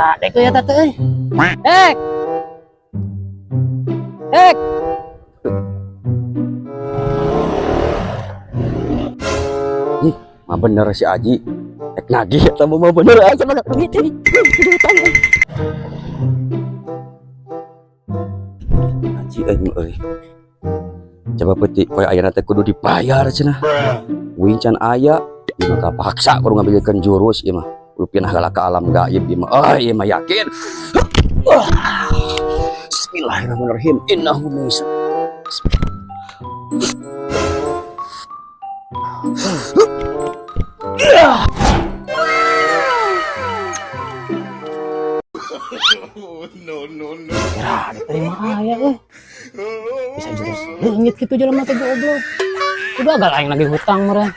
Geura dek euy eta teh euy. Dek. Dek. Ih, mah bener si Aji. Rek nagih eta mah bener aja mah duit ini. Hutang. Aji euy euy. Coba peti poe ayeuna teh kudu dibayar cenah. Uing can aya, ieu mah kapaksa kudu ngambilkeun jurus ieu mah. Kudu pindah heula ka alam gaib ieu mah. Ah, ieu mah yakin. Bismillahirrahmanirrahim. Innahu min. Geura diterima aya euy. Bisa jurus leungit kitu jelema teh goblok. Udah gagal aing nagih hutang meureun.